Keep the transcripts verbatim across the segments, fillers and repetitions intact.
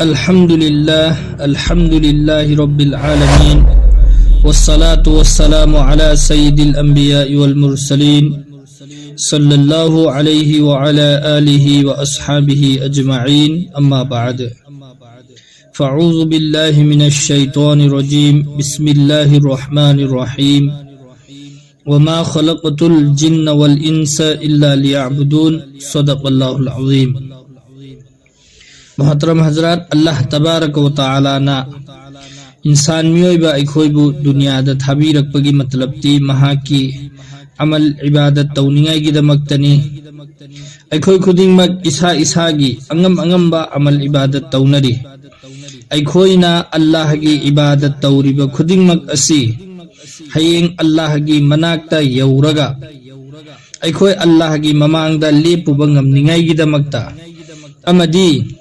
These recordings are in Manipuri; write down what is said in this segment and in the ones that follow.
الحمد لله، الحمد لله رب العالمين، والصلاة والسلام على سيد الأنبياء والمرسلين، صلى الله عليه وعلى آله وأصحابه أجمعين، أما بعد. فأعوذ بالله من الشيطان الرجيم. بسم الله الرحمن الرحيم. وما خلقت الجن والإنس إلا ليعبدون. صدق الله العظيم. ꯃꯣꯍꯇꯔꯝ ꯍꯖꯔꯥꯠ, ꯑꯜꯂꯥꯍ ꯇꯕꯥꯔꯀ ꯋ ꯇꯥꯂꯥꯅ ꯏꯟꯁꯥꯟ ꯃꯤꯑꯣꯏꯕ ꯑꯩꯈꯣꯏꯕꯨ ꯗꯨꯅꯤꯌꯥꯗ ꯊꯥꯕꯤꯔꯛꯄꯒꯤ ꯃꯇꯂꯕꯇꯤ ꯃꯍꯥꯛꯀꯤ ꯑꯃꯜ ꯏꯕꯥꯗꯠ ꯇꯧꯅꯤꯡꯉꯥꯏꯒꯤꯗꯃꯛꯇꯅꯤ꯫ ꯑꯩꯈꯣꯏ ꯈꯨꯗꯤꯡꯃꯛ ꯏꯁꯥ ꯏꯁꯥꯒꯤ ꯑꯉꯝ ꯑꯉꯝꯕ ꯑꯃꯜ ꯏꯕꯥꯗꯠ ꯇꯧꯅꯔꯤ꯫ ꯑꯩꯈꯣꯏꯅ ꯑꯜꯂꯥꯍꯒꯤ ꯏꯕꯥꯗꯠ ꯇꯧꯔꯤꯕ ꯈꯨꯗꯤꯡꯃꯛ ꯑꯁꯤ ꯍꯌꯦꯡ ꯑꯜꯂꯥꯍꯒꯤ ꯃꯅꯥꯛꯇ ꯌꯧꯔꯒ ꯑꯩꯈꯣꯏ ꯑꯜꯂꯥꯍꯒꯤ ꯃꯃꯥꯡꯗ ꯂꯦꯞꯄꯨꯕ ꯉꯝꯅꯤꯡꯉꯥꯏꯒꯤꯗꯃꯛꯇ ꯑꯃꯗꯤ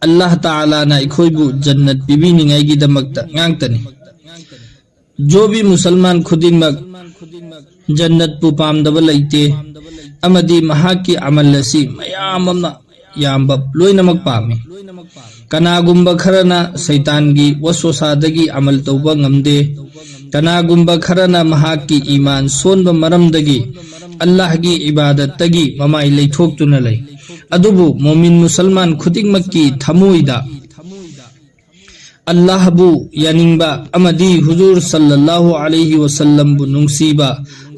ꯑꯜꯂꯥꯍ ꯇꯥꯂꯥꯅ ꯑꯩꯈꯣꯏꯕꯨ ꯖꯟꯅꯠ ꯄꯤꯕꯤꯅꯤꯡꯉꯥꯏꯒꯤꯗꯃꯛꯇ ꯉꯥꯛꯇꯅꯤ꯫ ꯖꯣꯕꯤ ꯃꯨꯁꯜꯃꯥꯟ ꯈꯨꯗꯤꯡꯃꯛ ꯖꯟꯅꯠꯄꯨ ꯄꯥꯝꯗꯕ ꯂꯩꯇꯦ, ꯑꯃꯗꯤ ꯃꯍꯥꯛꯀꯤ ꯑꯃꯜ ꯑꯁꯤ ꯃꯌꯥꯝ ꯑꯃ ꯌꯥꯝꯕ ꯂꯣꯏꯅꯃꯛ ꯄꯥꯝꯃꯤ꯫ ꯀꯅꯥꯒꯨꯝꯕ ꯈꯔꯅ ꯁꯩꯇꯥꯟꯒꯤ ꯋꯁꯋꯁꯥꯗꯒꯤ ꯑꯃꯜ ꯇꯧꯕ ꯉꯝꯗꯦ, ꯀꯅꯥꯒꯨꯝꯕ ꯈꯔꯅ ꯃꯍꯥꯛꯀꯤ ꯏꯃꯥꯟ ꯁꯣꯟꯕ ꯃꯔꯝꯗꯒꯤ ꯑꯜꯂꯥꯍꯒꯤ ꯏꯕꯥꯗꯠꯇꯒꯤ ꯃꯃꯥꯏ ꯂꯩꯊꯣꯛꯇꯨꯅ ꯂꯩ꯫ ꯑꯗꯨꯕꯨ ꯃꯣꯃꯤꯟ ꯃꯨꯁꯜꯃꯥꯟ ꯈꯨꯗꯤꯡꯃꯛꯀꯤ ꯊꯃꯣꯏꯗ ꯑꯜꯂꯥꯍꯕꯨ ꯌꯥꯅꯤꯡꯕ ꯑꯃꯗꯤ ꯍꯨꯖꯨꯔ ꯁꯜꯂꯜꯂꯥꯍꯨ ꯑꯂꯩꯍꯤ ꯋꯁꯜꯂꯝꯕꯨ ꯅꯨꯡꯁꯤꯕ,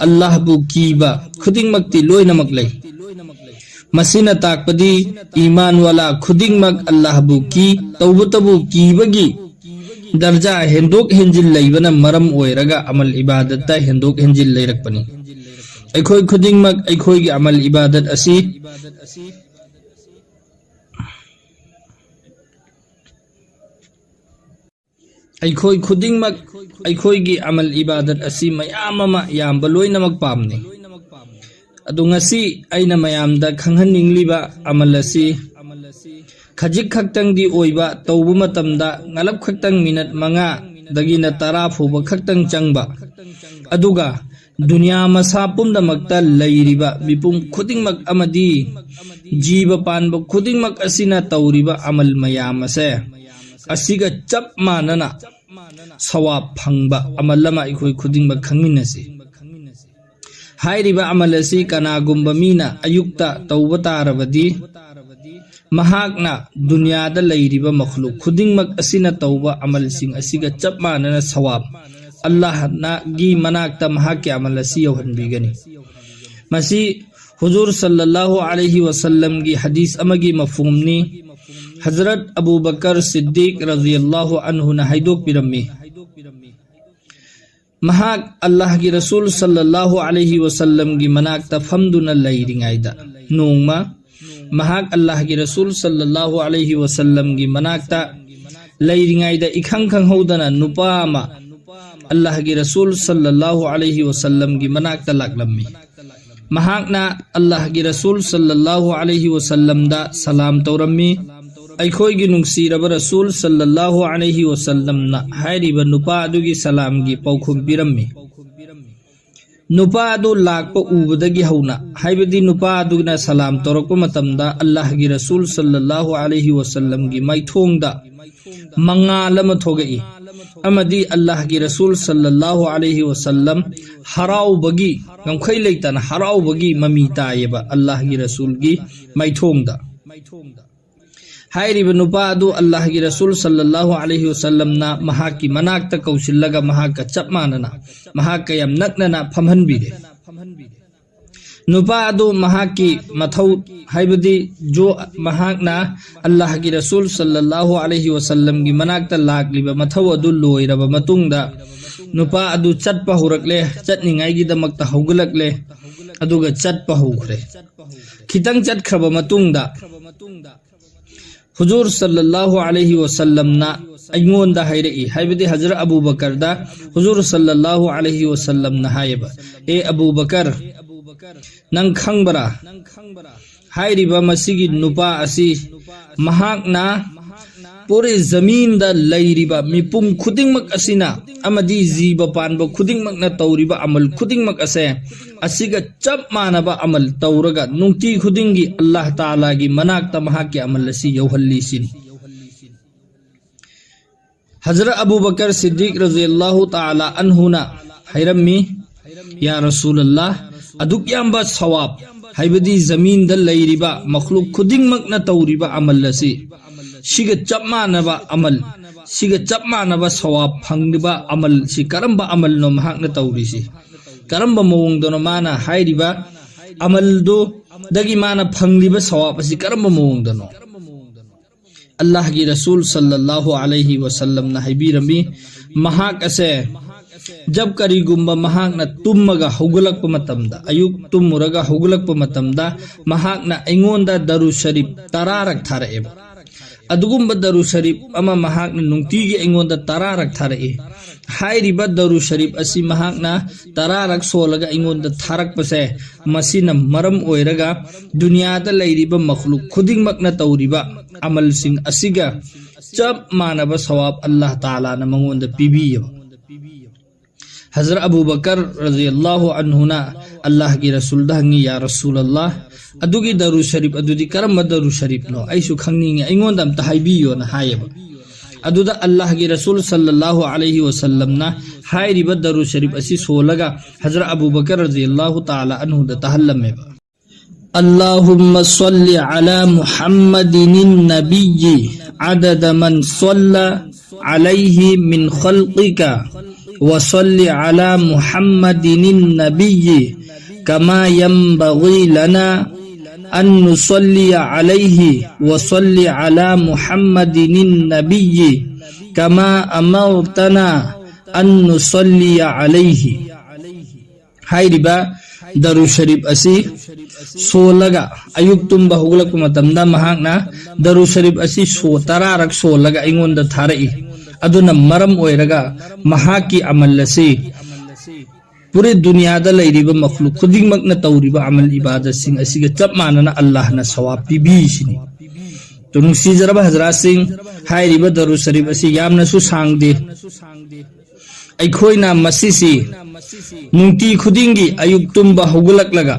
ꯑꯜꯂꯥꯍꯕꯨ ꯀꯤꯕ ꯈꯨꯗꯤꯡꯃꯛꯇꯤ ꯂꯣꯏꯅꯃꯛ ꯂꯩ꯫ ꯃꯁꯤꯅ ꯇꯥꯛꯄꯗꯤ ꯏꯃꯥꯟ ꯋꯥꯂꯥ ꯈꯨꯗꯤꯡꯃꯛ ꯑꯜꯂꯥꯍꯕꯨ ꯀꯤ, ꯇꯧꯕꯇꯕꯨ ꯀꯤꯕꯒꯤ ꯗꯔꯖꯥ ꯍꯦꯟꯗꯣꯛ ꯍꯦꯟꯖꯤꯟ ꯂꯩꯕꯅ ꯃꯔꯝ ꯑꯣꯏꯔꯒ ꯑꯃꯜ ꯏꯕꯥꯗꯠꯇ ꯍꯦꯟꯗꯣꯛ ꯍꯦꯟꯖꯤꯟ ꯂꯩꯔꯛꯄꯅꯤ꯫ ꯑꯩꯈꯣꯏ ꯈꯨꯗꯤꯡꯃꯛ ꯑꯩꯈꯣꯏꯒꯤ ꯑꯃꯜ ꯏꯕꯥꯗꯠ ꯑꯁꯤ ꯑꯩꯈꯣꯏ ꯈꯨꯗꯤꯡꯃꯛ ꯑꯩꯈꯣꯏꯒꯤ ꯑꯃꯜ ꯏꯕꯥꯗꯠ ꯑꯁꯤ ꯃꯌꯥꯝ ꯑꯃ ꯌꯥꯝꯕ ꯂꯣꯏꯅꯃꯛ ꯄꯥꯝꯅꯩ꯫ ꯑꯗꯨ ꯉꯁꯤ ꯑꯩꯅ ꯃꯌꯥꯝꯗ ꯈꯪꯍꯟꯅꯤꯡꯂꯤꯕ ꯑꯃꯜ ꯑꯁꯤ ꯈꯖꯤꯛ ꯈꯛꯇꯪꯗꯤ ꯑꯣꯏꯕ, ꯇꯧꯕ ꯃꯇꯝꯗ ꯉꯂꯞ ꯈꯛꯇꯪ ꯃꯤꯅꯠ ꯃꯉꯥꯗꯒꯤꯅ ꯇꯔꯥ ꯐꯥꯎꯕ ꯈꯛꯇꯪ ꯆꯪꯕ, ꯑꯗꯨꯒ ꯗꯨꯅꯤꯌꯥ ꯃꯁꯥ ꯄꯨꯝꯅꯃꯛꯇ ꯂꯩꯔꯤꯕ ꯃꯤꯄꯨꯝ ꯈꯨꯗꯤꯡꯃꯛ ꯑꯃꯗꯤ ꯖꯤꯕ ꯄꯥꯟꯕ ꯈꯨꯗꯤꯡꯃꯛ ꯑꯁꯤꯅ ꯇꯧꯔꯤꯕ ꯑꯃꯜ ꯃꯌꯥꯝ ꯑꯁꯦ ꯑꯁꯤꯒ ꯆꯞ ꯃꯥꯟꯅꯅ ꯁꯋꯥꯕ ꯐꯪꯕ ꯑꯃꯜ ꯑꯃ ꯑꯩꯈꯣꯏ ꯈꯨꯗꯤꯡꯃꯛ ꯈꯪꯃꯤꯟꯅꯁꯤ꯫ ꯍꯥꯏꯔꯤꯕ ꯑꯃꯜ ꯑꯁꯤ ꯀꯅꯥꯒꯨꯝꯕ ꯃꯤꯅ ꯑꯌꯨꯛꯇ ꯇꯧꯕ ꯇꯥꯔꯕꯗꯤ, ꯃꯍꯥꯛꯅ ꯗꯨꯅꯤꯌꯥꯗ ꯂꯩꯔꯤꯕ ꯃꯈꯂꯨꯛ ꯈꯨꯗꯤꯡꯃꯛ ꯑꯁꯤꯅ ꯇꯧꯕ ꯑꯃꯜꯁꯤꯡ ꯑꯁꯤꯒ ꯆꯞ ꯃꯥꯟꯅꯅ ꯁꯋꯥꯕ ꯑꯜꯂꯥꯍꯒꯤ ꯃꯅꯥꯛꯇ ꯃꯍꯥꯛꯀꯤ ꯑꯃꯜ ꯑꯁꯤ ꯌꯧꯍꯟꯕꯤꯒꯅꯤ꯫ ꯃꯁꯤ ꯍꯨꯖꯨꯔ ꯁꯜꯂꯜꯂꯥꯍꯨ ꯑꯂꯩꯍꯤ ꯋꯁꯜꯂꯝꯒꯤ ꯍꯗꯤꯁ ꯑꯃꯒꯤ ꯃꯐꯍꯨꯝꯅꯤ꯫ ꯍꯖꯔꯠ ꯑꯕꯨ ꯕꯀꯔ ꯁꯤꯗꯤꯛ ꯔꯖꯤꯌꯜꯂꯥꯍꯨ ꯑꯟꯍꯨꯅ ꯍꯥꯏꯗꯣꯛꯄꯤꯔꯝꯃꯤ, ꯃꯍꯥꯛ ꯑꯜꯂꯥꯍꯒꯤ ꯔꯁꯨꯜ ꯁꯜꯂꯜꯂꯥꯍꯨ ꯑꯂꯩꯍꯤ ꯋꯁꯜꯂꯝꯒꯤ ꯃꯅꯥꯛꯇ ꯐꯝꯗꯨꯅ ꯂꯩꯔꯤꯉꯩꯗ, ꯅꯣꯡꯃ ꯃꯍꯥꯛ ꯑꯜꯂꯥꯍꯒꯤ ꯔꯁꯨꯜ ꯁꯜꯂꯜꯂꯥꯍꯨ ꯑꯂꯩꯍꯤ ꯋꯁꯜꯂꯝꯒꯤ ꯃꯅꯥꯛꯇ ꯂꯩꯔꯤꯉꯩꯗ ꯏꯈꯪ ꯈꯪꯍꯧꯗꯅ ꯅꯨꯄꯥ ꯑꯃ ꯑꯜꯂꯥꯍꯒꯤ ꯔꯁꯨꯜ ꯁꯜꯂꯜꯂꯥꯍꯨ ꯑꯂꯩꯍꯤ ꯋꯁꯜꯂꯝꯒꯤ ꯃꯅꯥꯛꯇ ꯂꯥꯛꯂꯝꯃꯤ꯫ ꯃꯍꯥꯛꯅ ꯑꯜꯂꯥꯍꯒꯤ ꯔꯁꯨꯜ ꯁꯜꯂꯜꯂꯥꯍꯨ ꯑꯂꯩꯍꯤ ꯋꯁꯜꯂꯝꯗ ꯁꯂꯥꯝ ꯇꯧꯔꯝꯃꯤ꯫ ꯑꯩꯈꯣꯏꯒꯤ ꯅꯨꯡꯁꯤꯔꯕ ꯔꯁꯨꯜ ꯁꯜꯂꯜꯂꯥꯍꯨ ꯑꯂꯩꯍꯤ ꯋꯁꯜꯂꯝꯅ ꯍꯥꯏꯔꯤꯕ ꯅꯨꯄꯥ ꯑꯗꯨꯒꯤ ꯁꯂꯥꯝꯒꯤ ꯄꯥꯎꯈꯨꯝ ꯄꯤꯔꯝꯃꯤ꯫ ꯅꯨꯄꯥ ꯑꯗꯨ ꯂꯥꯛꯄ ꯎꯕꯗꯒꯤ ꯍꯧꯅ, ꯍꯥꯏꯕꯗꯤ ꯅꯨꯄꯥ ꯑꯗꯨꯅ ꯁꯂꯥꯝ ꯇꯧꯔꯛꯄ ꯃꯇꯝꯗ ꯑꯜꯂꯥꯍꯒꯤ ꯔꯁꯨꯜ ꯁꯜꯂꯜꯂꯥꯍꯨ ꯑꯂꯩꯍꯤ ꯋꯁꯜꯂꯝꯒꯤ ꯃꯥꯏꯊꯣꯡꯗ ꯃꯉꯥꯜ ꯑꯃ ꯊꯣꯛꯂꯛꯏ, ꯑꯃꯗꯤ ꯑꯜꯂꯥꯍꯒꯤ ꯔꯁꯨꯜ ꯁꯜꯂꯜꯂꯥꯍꯨ ꯑꯂꯩꯍꯤ ꯋꯁꯜꯂꯝ ꯍꯔꯥꯎꯕꯒꯤ, ꯉꯝꯈꯩ ꯂꯩꯇꯅ ꯍꯔꯥꯎꯕꯒꯤ ꯃꯃꯤ ꯇꯥꯏꯌꯦꯕ ꯑꯜꯂꯥꯍꯒꯤ ꯔꯁꯨꯜꯒꯤ ꯃꯥꯏꯊꯣꯡꯗ꯫ ꯍꯥꯏꯔꯤꯕ ꯅꯨꯄꯥ ꯑꯗꯨ ꯑꯜꯂꯥꯍꯒꯤ ꯔꯁꯨꯜ ꯁꯜꯂꯜꯂꯥꯍꯨ ꯑꯂꯩꯍꯤ ꯋꯁꯜꯂꯝꯅ ꯃꯍꯥꯛꯀꯤ ꯃꯅꯥꯛꯇ ꯀꯧꯁꯤꯜꯂꯒ ꯃꯍꯥꯛꯀ ꯆꯞ ꯃꯥꯟꯅꯅ, ꯃꯍꯥꯛꯀ ꯌꯥꯝ ꯅꯛꯅꯅ ꯐꯝꯍꯟꯕꯤꯔꯦ꯫ ꯅꯨꯄꯥ ꯑꯗꯨ ꯃꯍꯥꯛꯀꯤ ꯃꯊꯧ, ꯍꯥꯏꯕꯗꯤ ꯖꯣ, ꯃꯍꯥꯛꯅ ꯑꯜꯂꯥꯍꯒꯤ ꯔꯁꯨꯜ ꯁꯜꯂꯜꯂꯥꯍꯨ ꯑꯂꯩꯍꯤ ꯋꯁꯜꯂꯝꯒꯤ ꯃꯅꯥꯛꯇ ꯂꯥꯛꯂꯤꯕ ꯃꯊꯧ ꯑꯗꯨ ꯂꯣꯏꯔꯕ ꯃꯇꯨꯡꯗ, ꯅꯨꯄꯥ ꯑꯗꯨ ꯆꯠꯄ ꯍꯧꯔꯛꯂꯦ, ꯆꯠꯅꯤꯡꯉꯥꯏꯒꯤꯗꯃꯛꯇ ꯍꯧꯒꯠꯂꯛꯂꯦ, ꯑꯗꯨꯒ ꯆꯠꯄ ꯍꯧꯈ꯭ꯔꯦ꯫ ꯈꯤꯇꯪ ꯆꯠꯈ꯭ꯔꯕ ꯃꯇꯨꯡꯗ, ꯍꯨꯖꯨꯔ ꯁꯜꯂꯜꯂꯥꯍꯨ ꯑꯂꯩꯍꯤ ꯋꯁꯜꯂꯝꯅ ꯑꯩꯉꯣꯟꯗ ꯍꯥꯏꯔꯛꯏ, ꯍꯥꯏꯕꯗꯤ ꯍꯖꯔꯠ ꯑꯕꯨ ꯕꯀꯔꯗ ꯍꯨꯖꯨꯔ ꯁꯜꯂꯜꯂꯥꯍꯨ ꯑꯂꯩꯍꯤ ꯋꯁꯜꯂꯝꯅ ꯍꯥꯏꯌꯦꯕ, "ꯑꯦ ꯑꯕꯨ ꯕꯀꯔ, ꯅꯪ ꯈꯪꯕ꯭ꯔꯥ? ꯍꯥꯏꯔꯤꯕ ꯃꯁꯤꯒꯤ ꯅꯨꯄꯥ ꯑꯁꯤ ꯃꯍꯥꯛꯅ ꯄꯨꯔꯦ ꯖꯃꯤꯟꯗ ꯂꯩꯔꯤꯕ ꯃꯤꯄꯨꯝ ꯈꯨꯗꯤꯡꯃꯛ ꯑꯁꯤꯅ ꯑꯃꯗꯤ ꯖꯤꯕ ꯄꯥꯟꯕ ꯈꯨꯗꯤꯡꯃꯛꯅ ꯇꯧꯔꯤꯕ ꯑꯃꯜ ꯈꯨꯗꯤꯡꯃꯛ ꯑꯁꯦ ꯑꯁꯤꯒ ꯆꯞ ꯃꯥꯟꯅꯕ ꯑꯃꯜ ꯇꯧꯔꯒ ꯅꯨꯡꯇꯤ ꯈꯨꯗꯤꯡꯒꯤ ꯑꯜꯂꯥꯍ ꯇꯥꯂꯥꯒꯤ ꯃꯅꯥꯛꯇ ꯃꯍꯥꯛꯀꯤ ꯑꯃꯜ ꯑꯁꯤ ꯌꯧꯍꯜꯂꯤ ꯁꯤꯅꯤ꯫ ꯍꯖꯔꯠ ꯑꯕꯨ ꯕꯀꯔ ꯁꯤꯗꯤꯛ ꯔꯖꯤꯌꯜꯂꯥꯍꯨ ꯇꯥꯂꯥ ꯑꯟꯍꯨꯅ ꯍꯥꯏꯔꯝꯃꯤ, "ꯌꯥ ꯔꯁꯨꯂꯜꯂꯥꯍ, ꯑꯗꯨꯛ ꯌꯥꯝꯕ ꯁꯋꯥꯕ, ꯍꯥꯏꯕꯗꯤ ꯖꯃꯤꯟꯗ ꯂꯩꯔꯤꯕ ꯃꯈꯂꯨꯛ ꯈꯨꯗꯤꯡꯃꯛꯅ ꯇꯧꯔꯤꯕ ꯑꯃꯜ ꯑꯁꯤ, ꯁꯤꯒ ꯆꯞ ꯃꯥꯟꯅꯕ ꯑꯃꯜ, ꯁꯤꯒ ꯆꯞ ꯃꯥꯟꯅꯕ ꯁꯋꯥꯕ ꯐꯪꯂꯤꯕ ꯑꯃꯜꯁꯤ ꯀꯔꯝꯕ ꯑꯃꯜꯅꯣ ꯃꯍꯥꯛꯅ ꯇꯧꯔꯤꯁꯤ? ꯀꯔꯝꯕ ꯃꯑꯣꯡꯗꯅꯣ ꯃꯥꯅ ꯍꯥꯏꯔꯤꯕ ꯑꯃꯜꯗꯨꯗꯒꯤ ꯃꯥꯅ ꯐꯪꯂꯤꯕ ꯁꯋꯥꯕ ꯑꯁꯤ ꯀꯔꯝꯕ ꯃꯑꯣꯡꯗꯅꯣ?" ꯑꯜꯂꯥꯍꯒꯤ ꯔꯁꯨꯜ ꯁꯜꯂꯜꯂꯥꯍꯨ ꯑꯂꯩꯍꯤ ꯋꯁꯜꯂꯝꯅ ꯍꯥꯏꯕꯤꯔꯝꯃꯤ, ꯃꯍꯥꯛ ꯑꯁꯦ ꯖꯕ ꯀꯔꯤꯒꯨꯝꯕ ꯃꯍꯥꯛꯅ ꯇꯨꯝꯃꯒ ꯍꯧꯒꯠꯂꯛꯄ ꯃꯇꯝꯗ, ꯑꯌꯨꯛ ꯇꯨꯝꯃꯨꯔꯒ ꯍꯧꯒꯠꯂꯛꯄ ꯃꯇꯝꯗ ꯃꯍꯥꯛꯅ ꯑꯩꯉꯣꯟꯗ ꯗꯔꯨ ꯁꯔꯤꯐ ꯇꯔꯥꯔꯛ ꯊꯥꯔꯛꯑꯦꯕ꯫ ꯑꯗꯨꯒꯨꯝꯕ ꯗꯔꯨ ꯁꯔꯤꯐ ꯑꯃ ꯃꯍꯥꯛꯅ ꯅꯨꯡꯇꯤꯒꯤ ꯑꯩꯉꯣꯟꯗ ꯇꯔꯥꯔꯛ ꯊꯥꯔꯛꯏ꯫ ꯍꯥꯏꯔꯤꯕ ꯗꯔꯨ ꯁꯔꯤꯐ ꯑꯁꯤ ꯃꯍꯥꯛꯅ ꯇꯔꯥꯔꯛ ꯁꯣꯜꯂꯒ ꯑꯩꯉꯣꯟꯗ ꯊꯥꯔꯛꯄꯁꯦ, ꯃꯁꯤꯅ ꯃꯔꯝ ꯑꯣꯏꯔꯒ ꯗꯨꯅꯤꯌꯥꯗ ꯂꯩꯔꯤꯕ ꯃꯈꯂꯨꯛ ꯈꯨꯗꯤꯡꯃꯛꯅ ꯇꯧꯔꯤꯕ ꯑꯃꯜꯁꯤꯡ ꯑꯁꯤꯒ ꯆꯞ ꯃꯥꯟꯅꯕ ꯁꯋꯥꯕ ꯑꯜꯂꯥꯍ ꯇꯥꯂꯥꯅ ꯃꯉꯣꯟꯗ ꯄꯤꯕꯤꯌꯦꯕ꯫ ꯍꯖꯔꯠ ꯑꯕꯨ ꯕꯀꯔ ꯔꯖꯤꯌꯜꯂꯥꯍꯨ ꯑꯟꯍꯨꯅ ꯑꯜꯂꯥꯍꯒꯤ ꯔꯁꯨꯜꯗ ꯍꯪꯉꯤ, "ꯌꯥ ꯔꯁꯨꯂꯜꯂꯥꯍ, ꯑꯗꯨꯒꯤ ꯗꯔꯨ ꯁꯔꯤꯐ ꯑꯗꯨꯗꯤ ꯀꯔꯝꯕ ꯗꯔꯨ ꯁꯔꯤꯐꯅꯣ? ꯑꯩꯁꯨ ꯈꯪꯅꯤꯡꯉꯤ, ꯑꯩꯉꯣꯟꯗ ꯑꯝꯇ ꯍꯥꯏꯕꯤꯌꯣꯅ" ꯍꯥꯏꯌꯦꯕ꯫ ꯑꯗꯨꯗ ꯑꯜꯂꯥꯍꯒꯤ ꯔꯁꯨꯜ ꯁꯜꯂꯜꯂꯥꯍꯨ ꯑꯂꯩꯍꯤ ꯋꯁꯜꯂꯝꯅ ꯍꯥꯏꯔꯤꯕ ꯗꯔꯨ ꯁꯔꯤꯐ ꯑꯁꯤ ꯁꯣꯜꯂꯒ ꯍꯖꯔꯠ ꯑꯕꯨ ꯕꯀꯔ ꯔꯖꯤꯌꯜꯂꯥꯍꯨ ꯇꯥꯂꯥ ꯑꯟꯍꯨꯗ ꯇꯥꯍꯜꯂꯝꯃꯦꯕ꯫ اللهم صل على محمد النبي عدد من صلى عليه من خلقك، وصل على محمد النبي كما ينبغي لنا أن نصلي عليه، وصل على محمد النبي كما أمرتنا أن نصلي عليه. ꯍꯥꯏꯔꯤꯕ ꯗꯔꯨ ꯁꯔꯤꯐ ꯑꯁꯤ ꯁꯣꯜꯂꯒ, ꯑꯌꯨꯛ ꯇꯨꯝꯕ ꯍꯧꯒꯠꯂꯛꯄ ꯃꯇꯝꯗ ꯃꯍꯥꯛꯅ ꯗꯔꯨ ꯁꯔꯤꯐ ꯑꯁꯤ ꯁꯣ ꯇꯔꯥꯔꯛ ꯁꯣꯜꯂꯒ ꯑꯩꯉꯣꯟꯗ ꯊꯥꯔꯛꯏ꯫ ꯑꯗꯨꯅ ꯃꯔꯝ ꯑꯣꯏꯔꯒ ꯃꯍꯥꯛꯀꯤ ꯑꯃꯜ ꯑꯁꯤ ꯄꯨꯔꯦ ꯗꯨꯅꯤꯌꯥꯗ ꯂꯩꯔꯤꯕ ꯃꯈꯂꯨꯛ ꯈꯨꯗꯤꯡꯃꯛꯅ ꯇꯧꯔꯤꯕ ꯑꯃꯜ ꯏꯕꯥꯗꯠꯁꯤꯡ ꯑꯁꯤꯒ ꯆꯞ ꯃꯥꯟꯅꯅ ꯑꯜꯂꯥꯍꯅ ꯁꯋꯥꯕ ꯄꯤꯕꯤꯁꯤꯅꯤ꯫ ꯇꯨ, ꯅꯨꯡꯁꯤꯖꯔꯕ ꯍꯖꯔꯥꯠꯁꯤꯡ, ꯍꯥꯏꯔꯤꯕ ꯗꯔꯨ ꯁꯔꯤꯐ ꯑꯁꯤ ꯌꯥꯝꯅꯁꯨ ꯁꯥꯡꯗꯦ꯫ ꯑꯩꯈꯣꯏꯅ ꯃꯁꯤꯁꯤ ꯅꯨꯡꯇꯤ ꯈꯨꯗꯤꯡꯒꯤ ꯑꯌꯨꯛ ꯇꯨꯝꯕ ꯍꯧꯒꯠꯂꯛꯂꯒ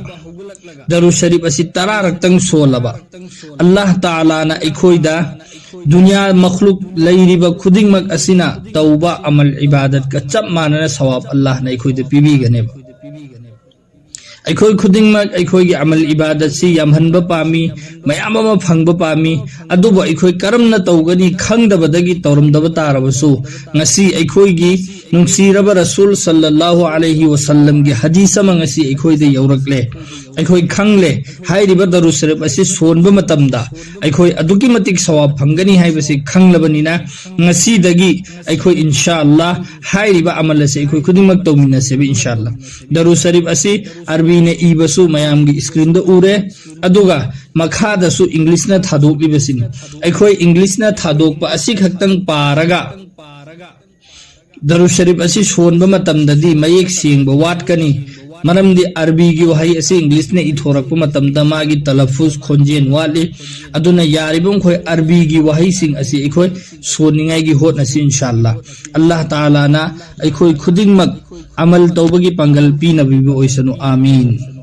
ꯗꯔꯨ ꯁꯔꯤꯐ ꯑꯁꯤ ꯇꯔꯥꯔꯛꯇꯪ ꯁꯣꯜꯂꯕ, ꯑꯜꯂꯥꯍ ꯇꯥꯂꯥꯅ ꯑꯩꯈꯣꯏꯗ ꯗꯨꯅꯤꯌꯥ ꯃꯈꯂꯨꯛ ꯂꯩꯔꯤꯕ ꯈꯨꯗꯤꯡꯃꯛ ꯑꯁꯤꯅ ꯇꯧꯕ ꯑꯃꯜ ꯏꯕꯥꯗꯠꯀ ꯆꯞ ꯃꯥꯟꯅꯅ ꯁꯋꯥꯕ ꯑꯜꯂꯥꯍꯅ ꯑꯩꯈꯣꯏꯗ ꯄꯤꯕꯤꯒꯅꯦꯕ꯫ ꯑꯩꯈꯣꯏ ꯈꯨꯗꯤꯡꯃꯛ ꯑꯩꯈꯣꯏꯒꯤ ꯑꯃꯜ ꯏꯕꯥꯗꯠꯁꯤ ꯌꯥꯝꯍꯟꯕ ꯄꯥꯝꯃꯤ, ꯃꯌꯥꯝ ꯑꯃ ꯐꯪꯕ ꯄꯥꯝꯃꯤ꯫ ꯑꯗꯨꯕꯨ ꯑꯩꯈꯣꯏ ꯀꯔꯝꯅ ꯇꯧꯒꯅꯤ ꯈꯪꯗꯕꯗꯒꯤ ꯇꯧꯔꯝꯗꯕ ꯇꯥꯔꯕꯁꯨ, ꯉꯁꯤ ꯑꯩꯈꯣꯏꯒꯤ ꯅꯨꯡꯁꯤꯔꯕ ꯔꯁꯨꯜ ꯁꯜꯂꯜꯂꯥꯍꯨ ꯑꯂꯩꯍꯤ ꯋꯁꯜꯂꯝꯒꯤ ꯍꯗꯤꯁ ꯑꯃ ꯉꯁꯤ ꯑꯩꯈꯣꯏꯗ ꯌꯧꯔꯛꯂꯦ꯫ ꯑꯩꯈꯣꯏ ꯈꯪꯂꯦ, ꯍꯥꯏꯔꯤꯕ ꯗꯔꯨ ꯁꯔꯤꯐ ꯑꯁꯤ ꯁꯣꯟꯕ ꯃꯇꯝꯗ ꯑꯩꯈꯣꯏ ꯑꯗꯨꯛꯀꯤ ꯃꯇꯤꯛ ꯁꯋꯥꯕ ꯐꯪꯒꯅꯤ ꯍꯥꯏꯕꯁꯤ ꯈꯪꯂꯕꯅꯤꯅ, ꯉꯁꯤꯗꯒꯤ ꯑꯩꯈꯣꯏ ꯏꯟꯁꯥ ꯑꯜꯂꯥ ꯍꯥꯏꯔꯤꯕ ꯑꯃꯜ ꯑꯁꯤ ꯑꯩꯈꯣꯏ ꯈꯨꯗꯤꯡꯃꯛ ꯇꯧꯃꯤꯟꯅꯁꯦꯕ ꯏꯟꯁꯥ ꯑꯜꯂꯥ꯫ ꯗꯔꯨ ꯁꯔꯤꯐ ꯑꯁꯤ ꯑꯔꯕꯤꯅ ꯏꯕꯁꯨ ꯃꯌꯥꯝꯒꯤ ꯁ꯭ꯀ꯭ꯔꯤꯟꯗ ꯎꯔꯦ, ꯑꯗꯨꯒ ꯃꯈꯥꯗꯁꯨ ꯏꯪꯂꯤꯁꯅ ꯊꯥꯗꯣꯛꯂꯤꯕꯁꯤꯅꯤ꯫ ꯑꯩꯈꯣꯏ ꯏꯪꯂꯤꯁꯅ ꯊꯥꯗꯣꯛꯄ ꯑꯁꯤ ꯈꯛꯇꯪ ꯄꯥꯔꯒ ꯗꯔꯨ ꯁꯔꯤꯐ ꯑꯁꯤ ꯁꯣꯟꯕ ꯃꯇꯝꯗꯗꯤ ꯃꯌꯦꯛ ꯁꯦꯡꯕ ꯋꯥꯠꯀꯅꯤ꯫ ꯃꯔꯝꯗꯤ ꯑꯔꯕꯤꯒꯤ ꯋꯥꯍꯩ ꯑꯁꯤ ꯏꯪꯂꯤꯁꯅ ꯏꯊꯣꯔꯛꯄ ꯃꯇꯝꯗ ꯃꯥꯒꯤ ꯇꯂꯐꯨꯖ, ꯈꯣꯟꯖꯦꯜ ꯋꯥꯠꯂꯤ꯫ ꯑꯗꯨꯅ ꯌꯥꯔꯤꯕ ꯃꯈꯩ ꯑꯔꯕꯤꯒꯤ ꯋꯥꯍꯩꯁꯤꯡ ꯑꯁꯤ ꯑꯩꯈꯣꯏ ꯁꯣꯟꯅꯤꯡꯉꯥꯏꯒꯤ ꯍꯣꯠꯅꯁꯤ ꯏꯟꯁꯥ ꯑꯜꯂꯥ꯫ ꯑꯜꯂꯥꯍ ꯇꯥꯂꯥꯅ ꯑꯩꯈꯣꯏ ꯈꯨꯗꯤꯡꯃꯛ ꯑꯃꯜ ꯇꯧꯕꯒꯤ ꯄꯥꯡꯒꯜ ꯄꯤꯅꯕꯤꯕ ꯑꯣꯏꯁꯅꯨ꯫ ꯑꯥꯃꯤꯟ꯫